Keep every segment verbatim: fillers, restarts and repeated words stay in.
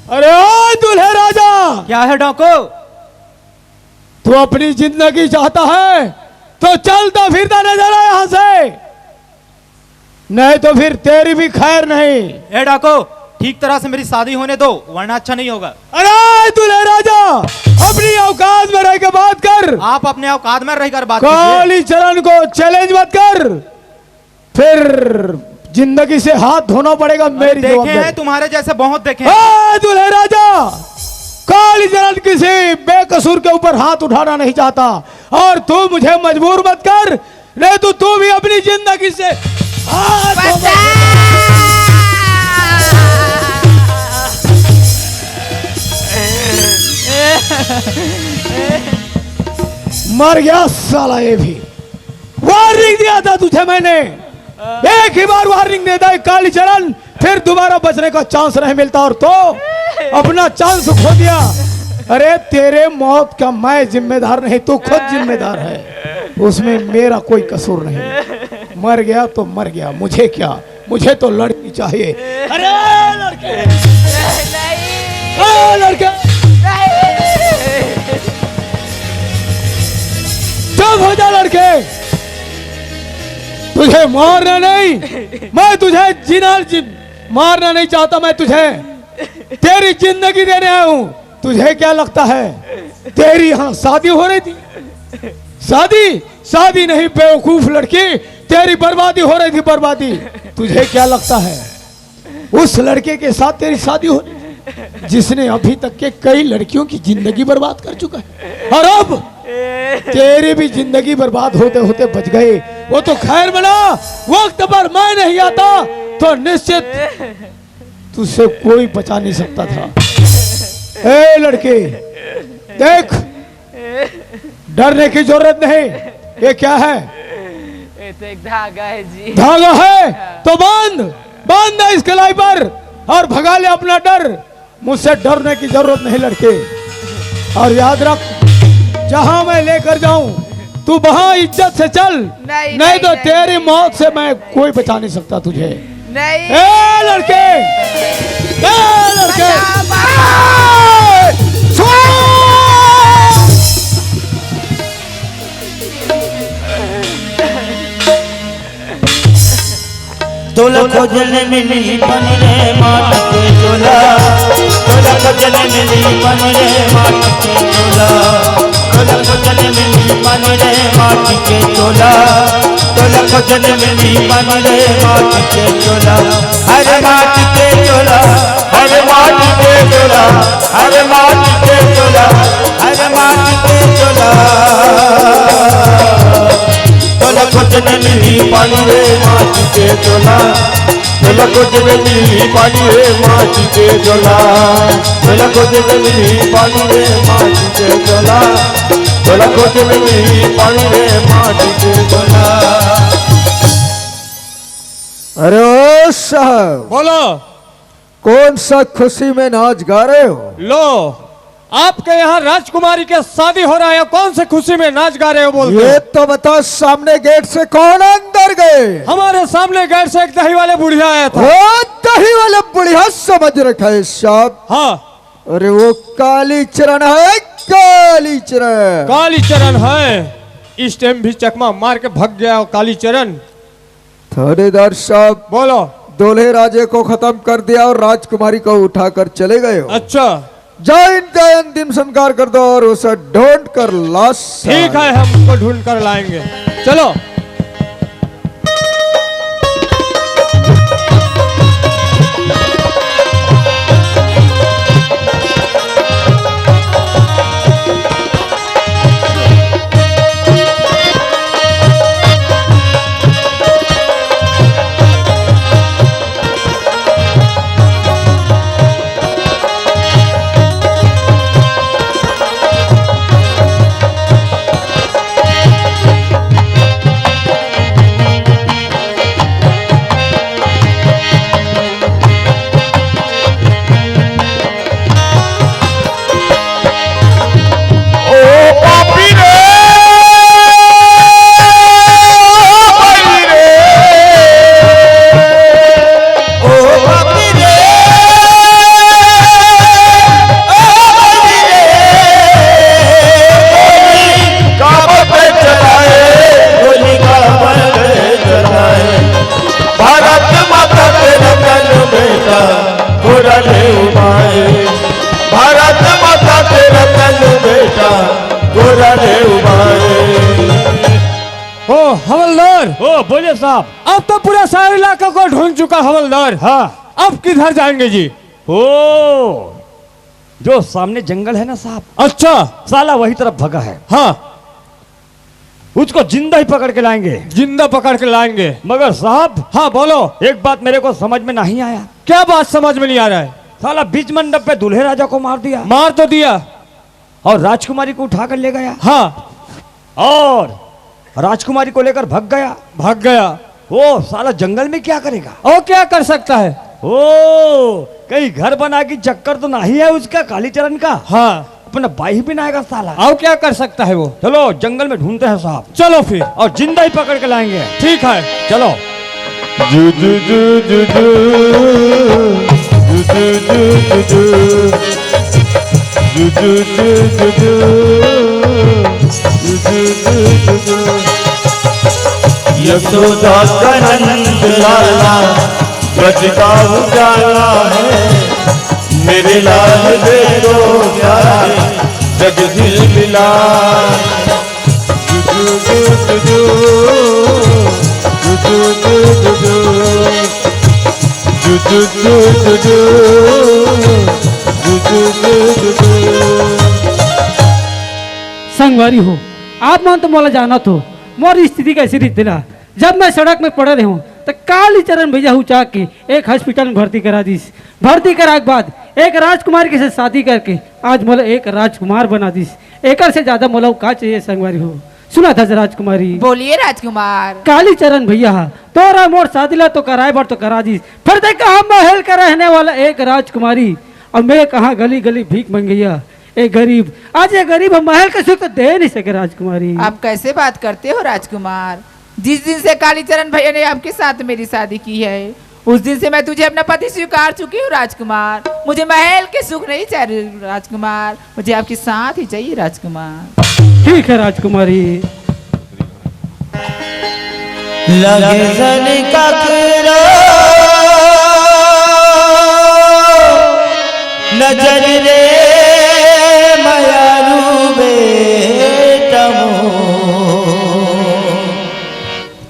अरे ओए दूल्हे राजा, क्या है डाकू? तू अपनी जिंदगी चाहता है तो चलता फिरता नजर आ यहाँ से, नहीं तो फिर तेरी भी खैर नहीं। ए डाकू, ठीक तरह से मेरी शादी होने दो, वरना अच्छा नहीं होगा। अरे दूल्हे राजा, अपनी औकात में रह के बात कर। आप अपने औकात में रहकर बात कीजिए। कालीचरण को चैलेंज मत कर, फिर जिंदगी से हाथ धोना पड़ेगा। अरे मेरी देखे जवाबदारी। हैं, तुम्हारे जैसे बहुत देखे हैं। ए दूल्हे राजा, कालीचरण किसी बेकसूर के ऊपर हाथ उठाना नहीं चाहता, और तू मुझे मजबूर मत कर, नहीं तो तू भी अपनी जिंदगी से हाथ धो बचा। मर गया साला ये भी। वार्निंग दिया था तुझे मैंने, एक ही बार वार्निंग देता है कालीचरण, फिर दोबारा बचने का चांस नहीं मिलता, और तो अपना चांस खो दिया। अरे तेरे मौत का मैं जिम्मेदार नहीं, तू खुद जिम्मेदार है, उसमें मेरा कोई कसूर नहीं। मर गया तो मर गया, मुझे क्या, मुझे तो लड़की चाहिए। अरे लड़के, अरे लड़के, चुप हो जा लड़के, तुझे मारना नहीं, मैं तुझे जीना जी, मारना नहीं चाहता मैं तुझे, तेरी जिंदगी देने आया हूँ। तुझे क्या लगता है, तेरी यहाँ शादी हो रही थी? शादी, शादी नहीं बेवकूफ लड़की, तेरी बर्बादी हो रही थी, बर्बादी। तुझे क्या लगता है, उस लड़के के साथ तेरी शादी हो रही थी, जिसने अभी तक के कई लड़कियों की जिंदगी बर्बाद कर चुका है, और अब तेरी भी जिंदगी बर्बाद होते होते बच गई। वो तो खैर बना, वक्त पर मैं नहीं आता तो निश्चित तुझसे कोई बचा नहीं सकता था। ए लड़के, देख, डरने की जरूरत नहीं। ये क्या है? ये तो एक धागा है जी। धागा है तो बांध, बांध दे इस कलाई पर और भगा ले अपना डर। मुझसे डरने की जरूरत नहीं लड़के, और याद रख, जहां मैं लेकर जाऊं तू वहां इज्जत से चल, नहीं, नहीं नहीं, तो नहीं। तेरी मौत से मैं कोई बचा नहीं सकता तुझे। नहीं। ए लड़के, ए लड़के, बचाओ, बचाओ। ए, सुन! तोला खोजले मिली बन रे माटी के चोला, तोला खोजले मिली बन रे माटी के चोला, तोला खोजले मिली बन रे माटी के चोला, तोला खोजले मिली बन रे माटी के चोला। अरे माटी के चोला, अरे माटी के चोला, अरे माटी के चोला, अरे माटी के चोला। तोला खोजने मिली पानी रे माटी के चोला, तोला खोजने मिली पानी रे माटी के चोला, तोला खोजने मिली पानी रे माटी के चोला, तोला खोजने मिली पानी रे माटी के चोला। अरे ओ साहब, बोलो। कौन सा खुशी में नाच गा रहे हो? लो, आपके यहाँ राजकुमारी के शादी हो रहा है, कौन से खुशी में नाच गा रहे हो बोल के? ये तो बता, सामने गेट से कौन अंदर गए? हमारे सामने गेट से एक दही वाले बुढ़िया आया था। वो दही वाले बुढ़िया समझ रखा है साहब। हाँ। अरे वो कालीचरण है, कालीचरण। कालीचरण है, इस टाइम भी चकमा मार के भग गया वो कालीचरण। थानेदार साहब, बोलो। दूल्हे राजे को खत्म कर दिया और राजकुमारी को उठाकर चले गए हो। अच्छा। जाओ, इनका अंतिम संस्कार कर दो और उसे ढूंढ कर लाश ठीक है, हम उसको ढूंढ कर लाएंगे। चलो। बोलिए साहब। अब तो पूरा शहर इलाका को ढूंढ चुका हवलदार। हाँ। अब किधर जाएंगे जी? ओ, जो सामने जंगल है ना साहब, अच्छा। साला वही तरफ भगा है। हाँ। उसको जिंदा ही पकड़ के लाएंगे। जिंदा पकड़ के लाएंगे। मगर साहब, हाँ, बोलो। एक बात मेरे को समझ में नहीं आया। क्या बात समझ में नहीं आ रहा है? साला बीच मंडप पे दूल्हे राजा को मार दिया। मार तो दिया। और राजकुमारी को उठा कर ले गया। हाँ। और राजकुमारी को लेकर भाग गया। भाग गया। वो साला जंगल में क्या करेगा? और क्या कर सकता है? ओ, कहीं घर बना के चक्कर तो नहीं है उसका, कालीचरण का? हाँ। अपना भाई भी ना आएगा साला। और क्या कर सकता है वो? चलो, जंगल में ढूंढते हैं साहब। चलो फिर। और जिंदा ही पकड़ के लाएंगे। ठीक है। चलो। जू जू जू जू जू। जू जू जू जू जू। जू जू जू जू जू। जू जू जू जू जू। यशोदा का नंद लाला, गज का उजाला है। मेरे लाल दे दो प्यार, जग दिल मिला। जू जू जू जू जू। जू जू जू जू जू। जू जू जू जू जू। जू जू जू जू जू। संगवारी हो, आप मन तो मोला जानत हो, मोर स्थिति कैसे रहिथे ला। जब मैं सड़क में पड़े रहूं, तो कालीचरण भैया हुचा के एक हॉस्पिटल में भर्ती करा दिस। भर्ती करा के बाद एक राजकुमारी के साथ शादी करके आज मोला एक राजकुमार बना दिस। एकर से ज्यादा मोला का चाहिए संगवारी हो? सुना था राजकुमारी। बोलिए राजकुमार। कालीचरण भैया हा तोरा मोर शादी ला तो कराए बर तो करा दिस, फिर देखा हम महल का रहने वाला एक राजकुमारी, और मैं कहाँ गली गली भीख मंगैया। ए गरीब, आज ये गरीब हम महल के सुख तो दे नहीं सके राजकुमारी। आप कैसे बात करते हो राजकुमार? जिस दिन से कालीचरण भैया ने आपके साथ मेरी शादी की है, उस दिन से मैं तुझे अपना पति स्वीकार चुकी हूँ राजकुमार। मुझे महल के सुख नहीं चाहिए राजकुमार, मुझे आपके साथ ही चाहिए राजकुमार। ठीक है राजकुमारी। लगे जन ककरो नजर रे मयारू बेटमो।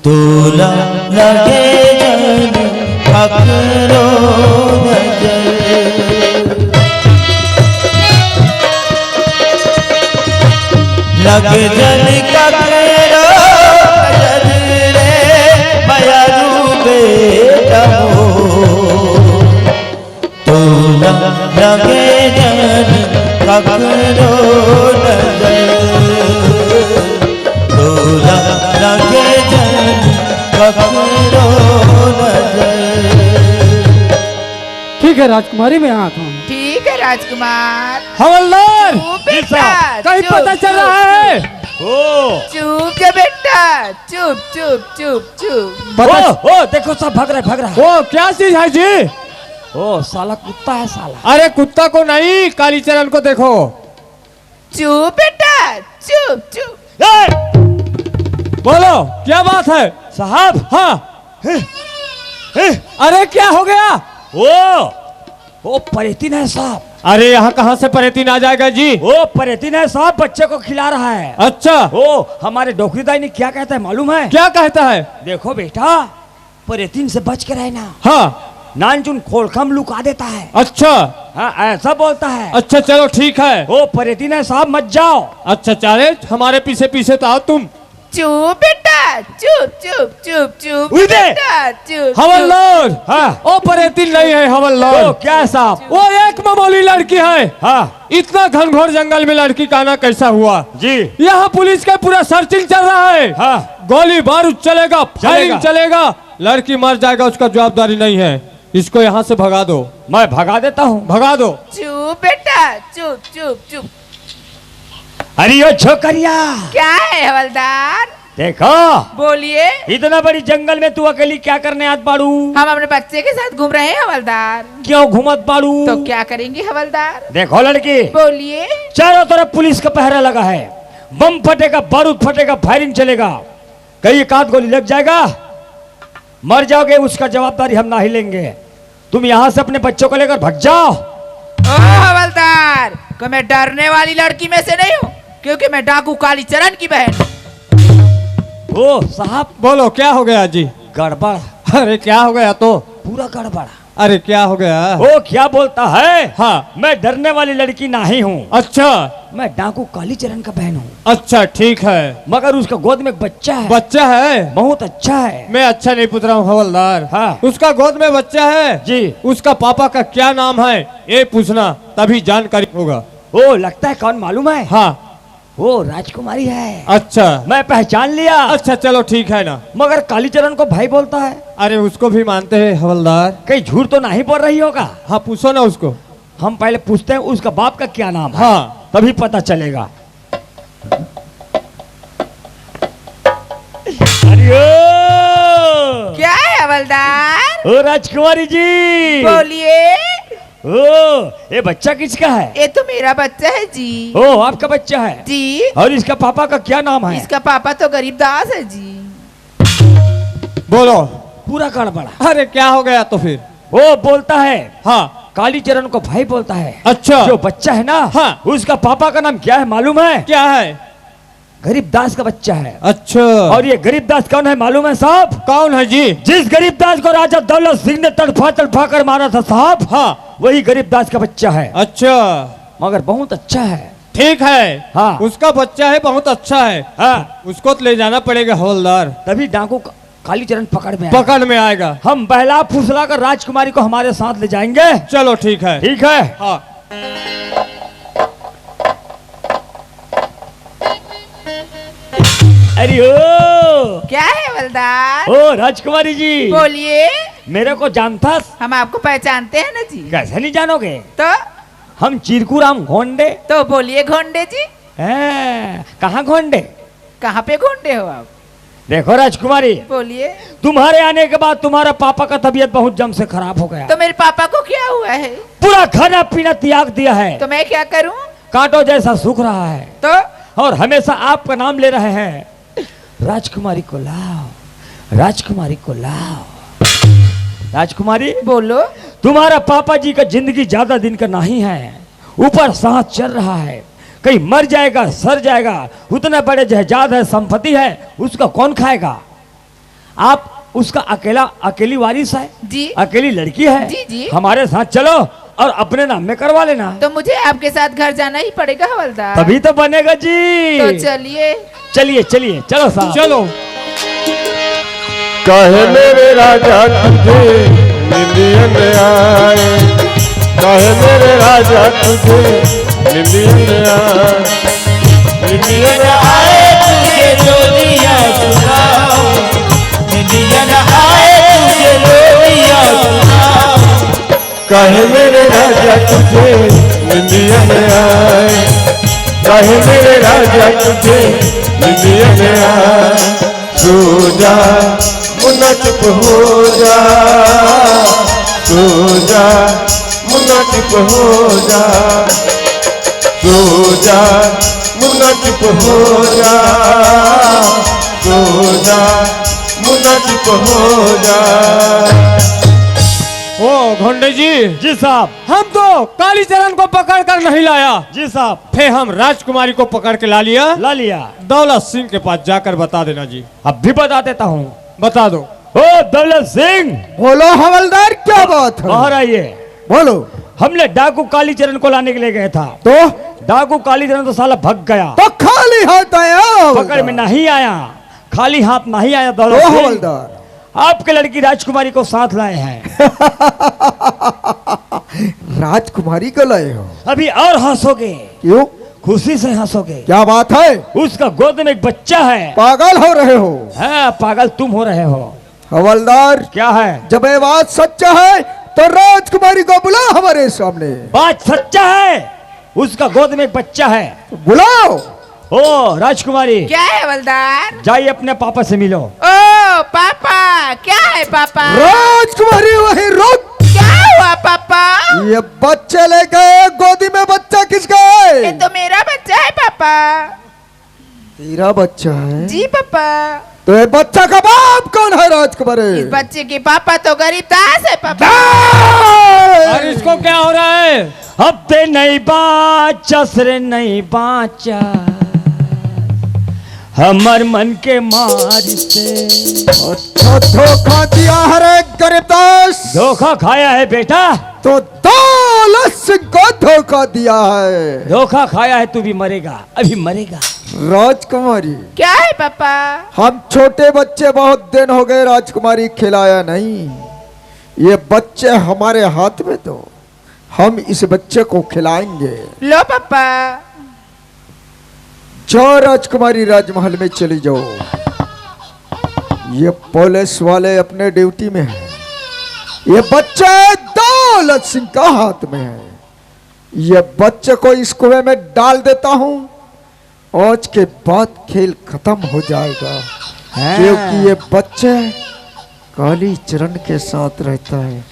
तोला लगे जन ककरो नजर। लगे जन ककरो नजर रे मयारू बेटमो। तोला लगे जन ककरो नजर। तोला लगे जन ककरो नजर। ठीक है राजकुमारी, मैं आता हूँ। ठीक है राजकुमार। हवलदार! चुप बेटा, कहीं चुप, पता चल चुप, रहा है? चुप। ओ। चुप जा बेटा, चुप, चुप, चुप, चुप। पता ओ, ओ, देखो सब भाग रहा है, भाग रहा है। ओ, क्या चीज है जी? ओ, साला कुत्ता है साला। अरे कुत्ता को नहीं, कालीचरण को देखो। चुप बेटा, चुप, चुप। ए! बोलो, क्या बात है? साहब। हाँ। हे, हे। अरे क्या हो गया? ओ, ओ परेतिन है साहब। अरे यहाँ कहाँ से परेतिन आ जाएगा जी? ओ परेतिन है साहब, बच्चे को खिला रहा है। अच्छा। ओ हमारे डोकरी दाई ने क्या कहता है मालूम है? क्या कहता है? देखो बेटा, परेतिन से बच के रहना। हाँ। नानचुन खोलखा में लुका देता है। अच्छा। हाँ, ऐसा बोलता है। अच्छा, चलो ठीक है। ओ परेतिन है साहब, मत जाओ। अच्छा, चले, हमारे पीछे पीछे तो आओ तुम। चुप बेटा, चुप, चुप, चुप, चुप। उई दे। बेटा, चुप, हवलदार। चुप। हाँ। ओ परेतिन नहीं है हवलदार। ओ, क्या है साहब? वो एक मामूली लड़की है। हाँ। इतना घनघोर जंगल में लड़की का आना कैसा हुआ? जी। यहाँ पुलिस का पूरा सर्चिंग चल रहा है। हाँ। गोली बारूद चलेगा, फायरिंग चलेगा। चलेगा, लड़की मर जाएगा, उसका जवाबदारी नहीं है। इसको यहाँ से भगा दो। मैं भगा देता हूँ। भगा दो। चुप बेटा, चुप, चुप, चुप। अरे यो छोकरिया। क्या है हवलदार? देखो। बोलिए। इतना बड़ी जंगल में तू अकेली क्या करने आत बाड़ू? हम अपने बच्चे के साथ घूम रहे हैं हवलदार। क्यों घूमत बाड़ू? तो क्या करेंगे हवलदार? देखो लड़की। बोलिए। चारों तरफ पुलिस का पहरा लगा है, बम फटेगा, बारूद फटेगा, फायरिंग चलेगा, कहीं एक आध गोली लग जाएगा, मर जाओगे, उसका जवाबदारी हम नहीं लेंगे। तुम यहाँ से अपने बच्चों को लेकर भाग जाओ। ओ हवलदार, को मैं डरने वाली लड़की में से नहीं हूँ, क्योंकि मैं डाकू कालीचरण की बहन हूँ। ओ साहब, बोलो, क्या हो गया जी? गड़बड़। अरे, क्या हो गया तो? पूरा गड़बड़। अरे, क्या हो गया? वो क्या बोलता है? हाँ। मैं डरने वाली लड़की नहीं हूँ। अच्छा। मैं डाकू कालीचरण का बहन हूँ। अच्छा, ठीक है। मगर उसका गोद में एक बच्चा है। बच्चा है? बहुत अच्छा है। मैं अच्छा नहीं पूछ रहा हूँ हवलदार। हाँ। उसका गोद में बच्चा है? जी। उसका पापा का क्या नाम है, ये पूछना, तभी जानकारी होगा। ओ, लगता है कौन मालूम है? हाँ। वो राजकुमारी है। अच्छा। मैं पहचान लिया। अच्छा, चलो, ठीक है ना। मगर कालीचरण को भाई बोलता है। अरे, उसको भी मानते हैं हवलदार। कहीं झूठ तो नहीं बोल रही होगा? हाँ, पूछो ना उसको। हम पहले पूछते हैं उसका बाप का क्या नाम है। हाँ। तभी पता चलेगा। अरे ओ! क्या है हवलदार? ओ राजकुमारी जी। बोलिए। ओ, ये बच्चा किसका है? ये तो मेरा बच्चा है जी। ओ, आपका बच्चा है? जी। और इसका पापा का क्या नाम है? इसका पापा तो गरीबदास है जी। बोलो। पूरा गड़बड़ा। अरे, क्या हो गया तो फिर? वो बोलता है। हाँ। कालीचरण को भाई बोलता है। अच्छा। जो बच्चा है ना, हाँ। उसका पापा का नाम क्या है मालूम है? क्या है? गरीबदास का बच्चा है। अच्छा। और ये गरीबदास कौन है मालूम है साहब? कौन है जी? जिस गरीबदास को राजा दौलत सिंह ने तड़फा तड़फा कर मारा था साहब, हाँ। वही गरीबदास का बच्चा है। अच्छा। मगर बहुत अच्छा है। ठीक है। हाँ। उसका बच्चा है, बहुत अच्छा है। हाँ। उसको तो ले जाना पड़ेगा हवलदार। तभी डाकू का-, कालीचरण पकड़ में आएगा। पकड़ में आएगा। हम बहला फुसला कर राजकुमारी को हमारे साथ ले जाएंगे। चलो, ठीक है। ठीक है। हाँ। अरे ओ! क्या है हवलदार? ओ राजकुमारी जी। बोलिए। मेरे को जानता? हम आपको पहचानते हैं ना जी। कैसे नहीं जानोगे? तो? हम चिरकू राम घोंडे। तो बोलिए घोंडे जी। हैं, कहाँ घोंडे? कहाँ पे घोंडे हो आप? देखो राजकुमारी, बोलिए। तुम्हारे आने के बाद तुम्हारा पापा का तबीयत बहुत जम से खराब हो गया। तो मेरे पापा को क्या हुआ है? पूरा खाना पीना त्याग दिया है। तो मैं क्या करूं? कांटों जैसा सूख रहा है। तो? और हमेशा आपका नाम ले रहे हैं, राजकुमारी को लाओ, राजकुमारी को लाओ। राजकुमारी, बोलो। तुम्हारा पापा जी का जिंदगी ज्यादा दिन का नहीं है, ऊपर सांस चल रहा है, कहीं मर जाएगा, सर जाएगा, उतने बड़े जायदाद है, संपत्ति है, उसका कौन खाएगा? आप उसका अकेला, अकेली वारिस है, जी। अकेली लड़की है, जी, जी। हमारे साथ चलो और अपने नाम में करवा लेना। तो मुझे आपके साथ घर जाना ही पड़ेगा हवलदार। तभी तो बनेगा जी। तो चलिए। चलिए, चलिए, चलो साहब। चलो। कहे मेरे राजा तुझे निंदियन आए, कहे मेरे राजा तुझे निंदियन आए। निंदियन आए तुझे जोरिया सुनाओ, निंदियन आए तुझे जोरिया सुनाओ। कहे मेरे राजा तुझे निंदियन आए, कहे मेरे राजा तुझे निंदियन आए। सो जा मुन्ना चुप हो जा, सो जा मुन्ना चुप हो जा, सो जा मुन्ना चुप हो जा, सो जा मुन्ना चुप हो जा। ओ घोंडे जी। जी साहब। हम तो कालीचरण को पकड़ कर नहीं लाया। जी साहब। फिर हम राजकुमारी को पकड़ के ला लिया। ला लिया। दौलत सिंह के पास जाकर बता देना जी। अब भी बता देता हूँ। बता दो। ओ दौलत सिंह। बोलो हवलदार, क्या बात है? बाहर आइए। बोलो। हमने डाकू कालीचरण को लाने के लिए गया था। तो? डाकू कालीचरण तो साला भग गया। तो खाली हाथ आया हवलदार। पकड़ में नहीं आया, खाली हाथ नहीं आया दौलत तो सिंह। हवलदार। आपके लड़की राजकुमारी को साथ लाए हैं। राजकुमारी को लाए हो? अभी और हंसोगे। क्यों? खुशी से हंसोगे। क्या बात है? उसका गोद में एक बच्चा है। पागल हो रहे हो। हाँ, पागल तुम हो रहे हो। हवलदार, क्या है? जब ये बात सच्चा है तो राजकुमारी को बुला हमारे सामने। बात सच्चा है, उसका गोद में एक बच्चा है। बुलाओ। ओ राजकुमारी। क्या है हवलदार? जाइए अपने पापा से मिलो। ओ पापा, क्या है पापा? राजकुमारी वहीं रुक। क्या हुआ पापा? ये बच्चे लेके गोदी में बच्चा किसका है? ये तो मेरा बच्चा है पापा। तेरा बच्चा है? जी पापा। तो ये बच्चा का बाप कौन है राजकुमारी? इस बच्चे के पापा तो गरीब दास है पापा। दास! और इसको क्या हो रहा है? अब ते नहीं बाचस रे नहीं बाचस, हमर मन के मार से। अच्छा, धोखा दिया है रे गरीबदास। धोखा खाया है बेटा। तो दौलत सिंह को धोखा दिया है। धोखा खाया है, तू भी मरेगा, अभी मरेगा। राजकुमारी। क्या है पापा? हम छोटे बच्चे बहुत दिन हो गए राजकुमारी खिलाया नहीं। ये बच्चे हमारे हाथ में दो, हम इस बच्चे को खिलाएंगे। लो पापा। जाओ राजकुमारी, राजमहल में चली जाओ। ये पुलिस वाले अपने ड्यूटी में हैं। ये बच्चे दौलत सिंह का हाथ में है। ये बच्चे को इस कुएं में डाल देता हूँ। आज के बाद खेल खत्म हो जाएगा, हाँ। क्योंकि ये बच्चे काली चरण के साथ रहता है।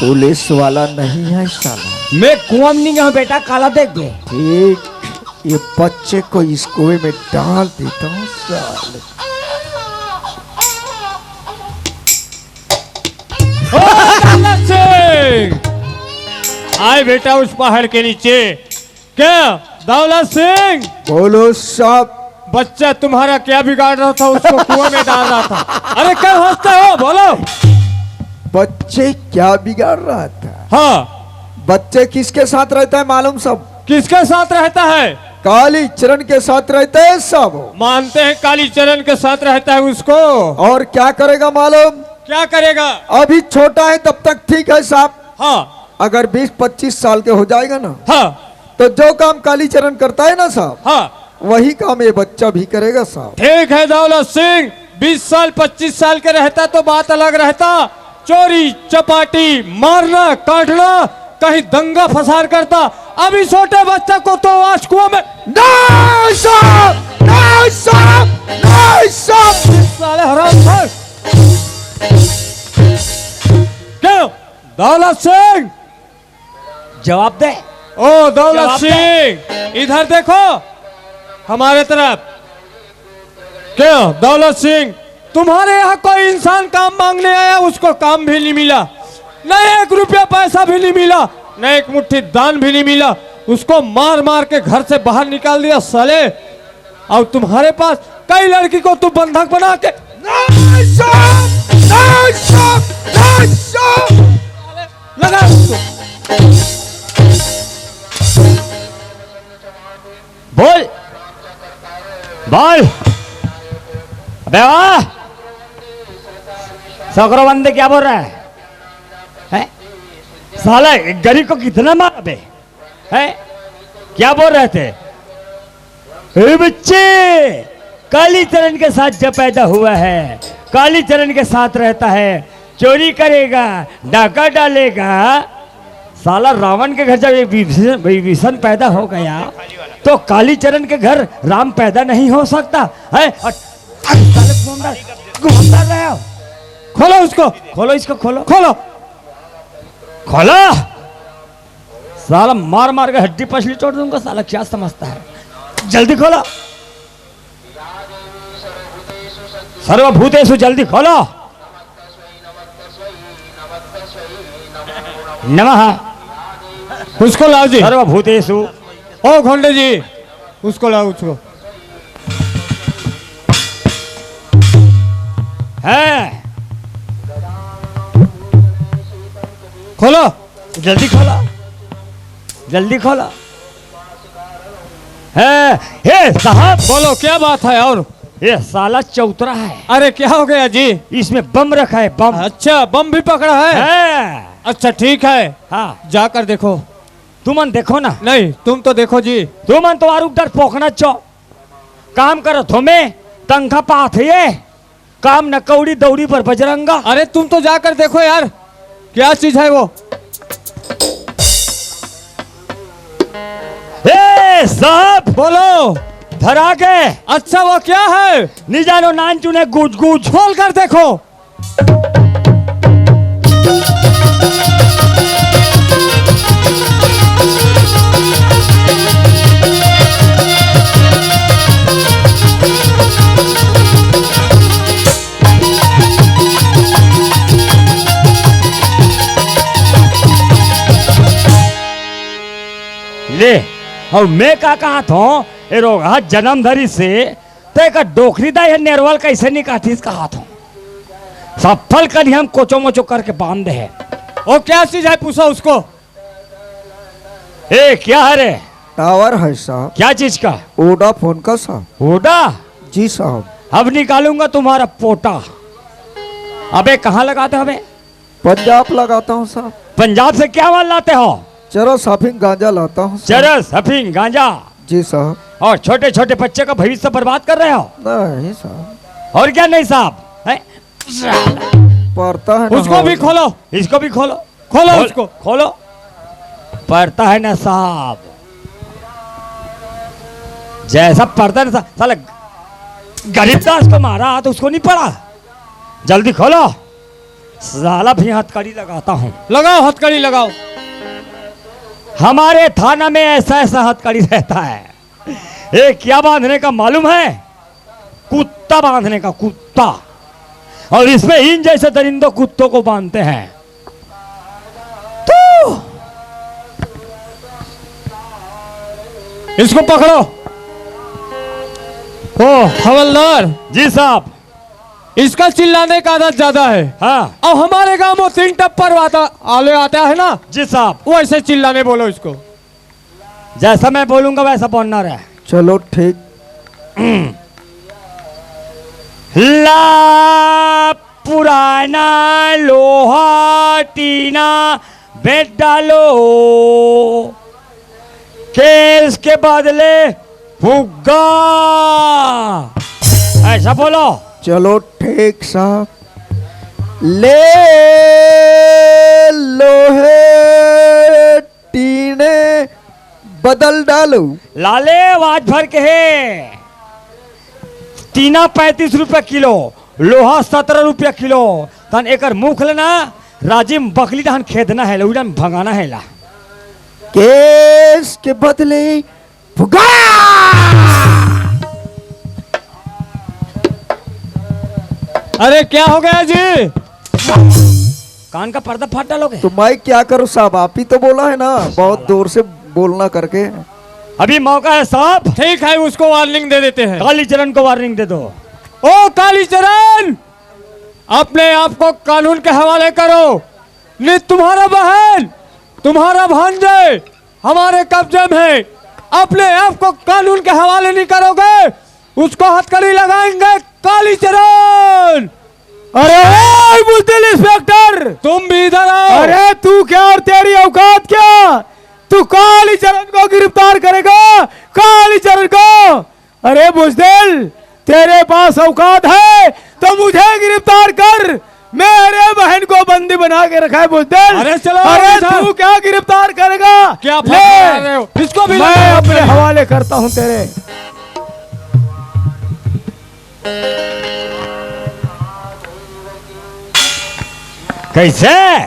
पुलिस वाला नहीं है साला। मैं कुआं में नहीं गया हूँ बेटा, काला देख ले। ठीक, ये बच्चे को इस कुएं में डाल देता हूँ साले। ओ दौलत सिंह, आए बेटा उस पहाड़ के नीचे। क्या दौलत सिंह? बोलो साहब। बच्चा तुम्हारा क्या बिगाड़ रहा था, उसको कुएं में डाल रहा था। अरे क्या हंसते हो, बोलो। बच्चे क्या बिगाड़ रहा था? हाँ। बच्चे किसके साथ रहता है मालूम सब? किसके साथ रहता है? काली चरण के साथ रहता है सब। मानते हैं काली चरण के साथ रहता है उसको। और क्या करेगा मालूम? क्या करेगा? अभी छोटा है तब तक ठीक है साहब। हाँ। अगर बीस पच्चीस साल के हो जाएगा ना, हाँ। तो जो काम काली चरण करता है ना साहब, हाँ। वही काम ये बच्चा भी करेगा साहब। ठीक है दौलत सिंह, बीस साल पच्चीस साल के रहता तो बात अलग रहता। चोरी चपाटी, मारना काटना, कहीं दंगा फसाद करता। अभी छोटे बच्चा को तो आज कुआं में। नहीं साहब, नहीं साहब, नहीं साहब। साले हराम। क्यों दौलत सिंह? जवाब दे। ओ दौलत सिंह, इधर देखो, हमारे तरफ। क्यों दौलत सिंह, तुम्हारे यहाँ कोई इंसान काम मांगने आया, उसको काम भी नहीं मिला, न एक रुपया पैसा भी नहीं मिला, न एक मुट्ठी दान भी नहीं मिला। उसको मार मार के घर से बाहर निकाल दिया साले। और तुम्हारे पास कई लड़की को तू बंधक बना के। नहीं साहब, नहीं साहब, नहीं साहब। लगा उसको। बोल, बोल। अबे वाह, सकरो बंदे क्या बोल रहा है? हैं? साला एक गरीब को कितना मारा बे? हैं? क्या बोल रहे थे? ए बच्चे, कालीचरण के साथ जब पैदा हुआ है, कालीचरण के साथ रहता है, चोरी करेगा, डाका डालेगा। साला रावण के घर जब ये विभीषण, विभीषण पैदा हो गया, तो कालीचरण के घर राम पैदा नहीं हो सकता है। और, अरे साले घूमता, घूमता रहे हो। खोलो उसको। खोलो इसको, खोलो। खोलो। खोलो। साला मार मार के हड्डी पसली तोड़ दूंगा। साला क्या समझता है? जल्दी खोलो। सर्वभूतेषु, जल्दी खोलो। नमः। उसको लाओ जी। सर्वभूतेषु। ओ घोंडे जी, उसको लाओ, उसको। है। खोलो। जल्दी खोलो, जल्दी खोलो। है, हे साहब। बोलो, क्या बात है? और ये साला चौतरा है। अरे, क्या हो गया जी? इसमें बम रखा है, बम। अच्छा, बम भी पकड़ा है? है। अच्छा, ठीक है। हाँ। जाकर देखो। तुमन देखो ना। नहीं, तुम तो देखो जी। तुमन तो आरुग डर पोकना चो। काम करो थोमे, तनखा पात है ये। काम न कौड़ी दौड़ी पर बजरंगा। अरे तुम तो जाकर देखो यार, क्या चीज है वो? ए साहब, बोलो। धरा के। अच्छा, वो क्या है? नी जानो, नान चुने गुज गुज। खोल कर देखो। ले, अउ मैं का कहत हूँ, ए रोगहा जन्म धरी से, त एकर डोकरी दाई ह नेरवल कैसे निकालतिस कहत हूँ। सफल कनी हम कोचो मोचो करके बांध दे हे। वो क्या चीज है, पूछो उसको। ए, क्या है रे? टावर है साहब। क्या चीज का? वोडाफोन का साहब। वोडा? जी साहब। अब निकालूंगा तुम्हारा पोटा। अबे, कहाँ लगाते हो बे? पंजाब लगाता हूँ साहब। पंजाब से क्या माल लाते हो? चरस, अफीम, गांजा लाता हूँ साहब। चरस, अफीम, गांजा। जी साहब। और छोटे छोटे बच्चे का भविष्य बर्बाद कर रहे हो। नहीं साहब। और क्या नहीं साहब? हैं? पढ़ता है ना उसको भी साहब। खोलो। इसको भी खोलो। खोलो खोल-, उसको। खोलो। पढ़ता है ना साहब। जैसा पढ़ता है ना सा-, साला गरीबदास को मारा तो उसको नहीं पढ़ा। जल्दी खोलो। साला भी हथकड़ी लगाता हूँ। लगाओ, हथकड़ी लगाओ। हमारे थाना में ऐसा ऐसा हथकड़ी रहता है। ये क्या बांधने का मालूम है? कुत्ता बांधने का, कुत्ता। और इसमें इन जैसे दरिंदों कुत्तों को बांधते हैं। तो इसको पकड़ो। ओ हवलदार। जी साहब। इसका चिल्लाने का आदत ज्यादा है। हाँ। अब हमारे गांव में तीन टप्पर वाता आले आता है ना। जी साहब। वैसे चिल्लाने बोलो इसको। जैसा मैं बोलूंगा वैसा बोलना रहे। चलो ठीक। ला पुराना लोहा टीना बेच डालो, केस के बदले फुग्गा। ऐसा बोलो। चलो ठीक साहब। ले लोहे टीने बदल डालो। लाले, आवाज भर के हे। टीना पैंतीस रुपया किलो, लोहा सत्रह रुपया किलो। तन एकर मुख ले ना, राजी म बकली डहन खेदना हे, उड़न भगाना हे ला। केस के बदले फुगा। अरे क्या हो गया जी? कान का पर्दा फाड़ डालोगे? तो मैं क्या करूं साहब, आप ही तो बोला है ना, बहुत जोर से बोलना करके। अभी मौका है साहब। ठीक है, उसको वार्निंग दे देते हैं। कालीचरण को वार्निंग दे दो। ओ कालीचरण, अपने आप को कानून के हवाले करो, नहीं तुम्हारा बहन, तुम्हारा भांजे हमारे कब्जे में है। अपने आप को कानून के हवाले नहीं करोगे, उसको हथकड़ी लगाएंगे कालीचरण। अरे ए, बुजदिल इंस्पेक्टर, तुम भी इधर आओ। अरे तू क्या और तेरी औकात क्या? तू कालीचरण को गिरफ्तार करेगा? कालीचरण को? अरे बुजदिल, तेरे पास औकात है तो मुझे गिरफ्तार कर। मेरे बहन को बंदी बना के रखा है बुजदिल। अरे चलो, अरे इधर। तू क्या गिरफ्तार करेगा? क्या ले, फंसा रहे हो? इसको भी मैं लगा अपने हवाले करता हूँ तेरे। कैसे?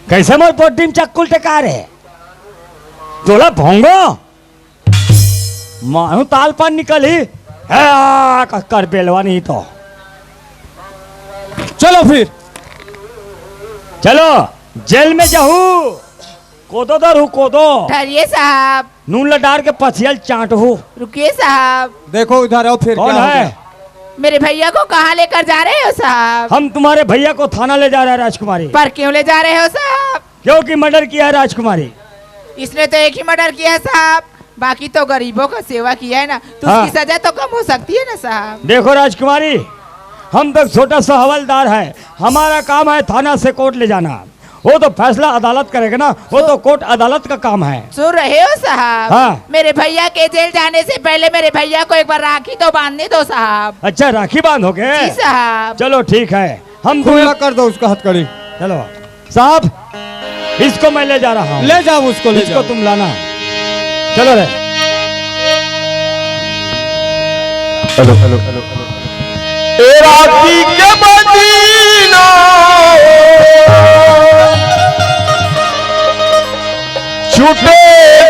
कैसे मोर पोटी म चक्कू ल टेका रे? तोला भोंगो? मानू ताल पान निकलही। हे, आ, क-, कर बेलवा नहीं तो। चलो फिर। चलो, जेल में जाहू। कोदो दर हूँ, कोदो। ठहरिए साहब। नून ल डार के पथिया ल चाटहू। रुकिए साहब। देखो इधर आओ, फिर कौन क्या हो है? गया? मेरे भैया को कहाँ लेकर जा रहे हो साहब? हम तुम्हारे भैया को थाना ले जा रहे हैं राजकुमारी। पर क्यों ले जा रहे हो साहब? क्योंकि मर्डर किया है राजकुमारी। इसने तो एक ही मर्डर किया है साहब, बाकी तो गरीबों का सेवा किया है ना, तो हाँ। उसकी सजा तो कम हो सकती है ना साहब? देखो राजकुमारी, हम तो छोटा सा हवलदार है, हमारा काम है थाना से कोर्ट ले जाना, वो तो फैसला अदालत करेगा ना, वो तो कोर्ट अदालत का काम है। सुन रहे हो साहब? हाँ। मेरे भैया के जेल जाने से पहले मेरे भैया को एक बार राखी तो बांधने दो साहब। अच्छा, राखी बांधोगे? जी साहब। चलो ठीक है, हम खुला तुम्हें कर दो उसका हथकड़ी। चलो। साहब, इसको मैं ले जा रहा हूँ। ले जाओ उसको, ले इसको जाओ। तुम लाना। चलो रे। Hello, hello, hello, hello. ए राती के बदीना छूटे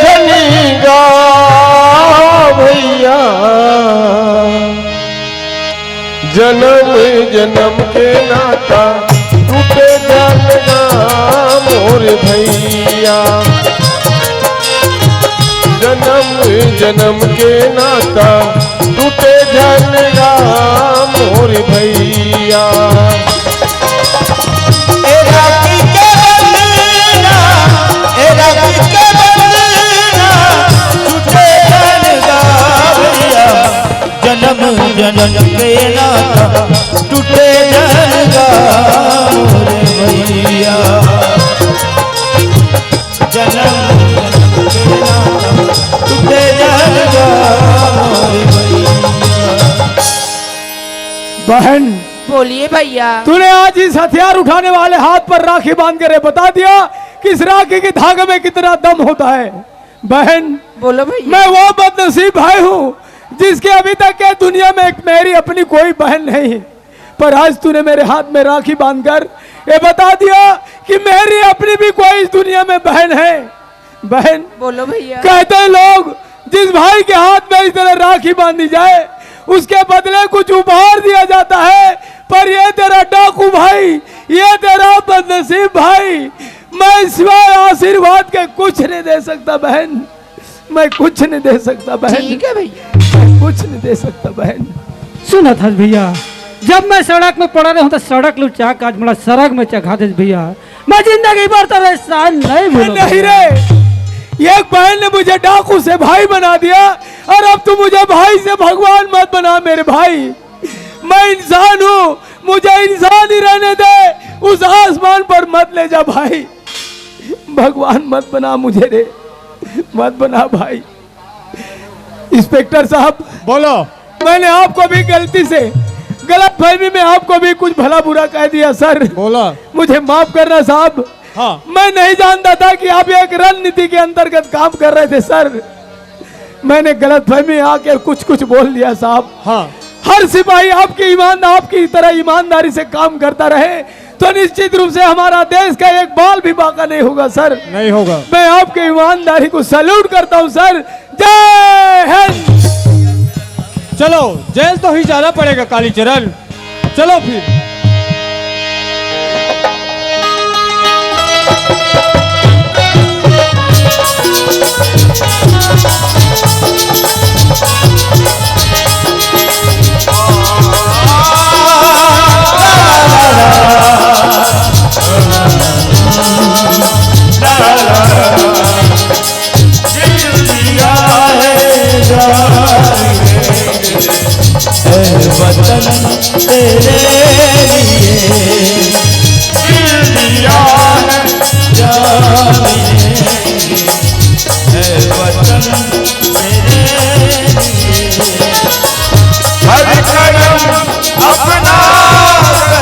धनी गा भैया। जनम जनम के नाता टूटे जान गा मोर भैया। जन्म जन्म के नाता टूटे झन गा मोर भैया। ए राखी के बंधना, ए राखी के बंधना, टूटे झन गा भैया। जन्म जन्म के नाता टूटे झन गा मोर भैया। जन्म जन्म के नाता टूटे झन गा मोर भैया। बहन, बोलिए भैया। तूने आज इस हथियार उठाने वाले हाथ पर राखी बांध कर ये बता दिया कि इस राखी के धागे में कितना दम होता है। बहन, बोलो भैया। मैं वो बदनसीब भाई हूँ जिसके अभी तक के दुनिया में एक मेरी अपनी कोई बहन नहीं, पर आज तूने मेरे हाथ में राखी बांधकर ये बता दिया कि मेरी अपनी भी कोई इस दुनिया में बहन है। बहन, बोलो भैया। कहते हैं लोग, जिस भाई के हाथ में इस तरह राखी बांधी जाए, उसके बदले कुछ उपहार दिया जाता है, पर ये तेरा डाकू भाई, ये तेरा बदनसीब भाई, मैं सिवाय आशीर्वाद के कुछ नहीं दे सकता बहन, मैं कुछ नहीं दे सकता बहन। ठीक है भैया। मैं कुछ नहीं दे सकता बहन। सुनत हस भैया, जब मैं सड़क में पड़ा रहूं तो सड़क लू चाक आज मोला सरग में चघा देस भैया। मैं जिंदगी भर तो एहसान नहीं भूलूं नहीं भैया। रे, एक बहन ने मुझे डाकू से भाई बना दिया और अब तू मुझे भाई से भगवान मत बना मेरे भाई। मैं इंसान हूँ, मुझे इंसान ही रहने दे, उस आसमान पर मत ले जा भाई। भगवान मत बना मुझे रे, मत बना भाई। इंस्पेक्टर साहब, बोलो। मैंने आपको भी गलती से, गलतफहमी में आपको भी कुछ भला बुरा कह दिया सर। बोला। मुझे माफ करना साहब। हाँ। मैं नहीं जानता था कि आप एक रणनीति के अंतर्गत काम कर रहे थे सर। मैंने गलतफहमी आके कुछ कुछ बोल दिया साहब। हाँ। हर सिपाही आपकी ईमान, आपकी तरह ईमानदारी से काम करता रहे तो निश्चित रूप से हमारा देश का एक बाल भी बांका नहीं होगा सर। नहीं होगा। मैं आपकी ईमानदारी को सैल्यूट करता हूँ सर। जय हिंद। चलो, जेल तो ही जाना पड़ेगा कालीचरण। चलो फिर। वतन तेरे लिए दिल दिया है जान, है वतन तेरे लिए। हर कदम अपना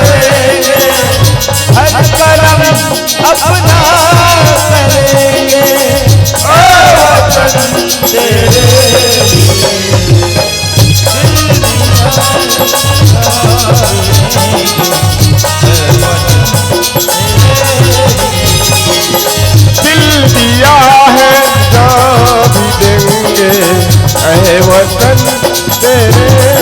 करेंगे, हर कदम अपना करेंगे, ओ वतन तेरे लिए। दिल दिया है, जान भी देंगे, ऐ वतन तेरे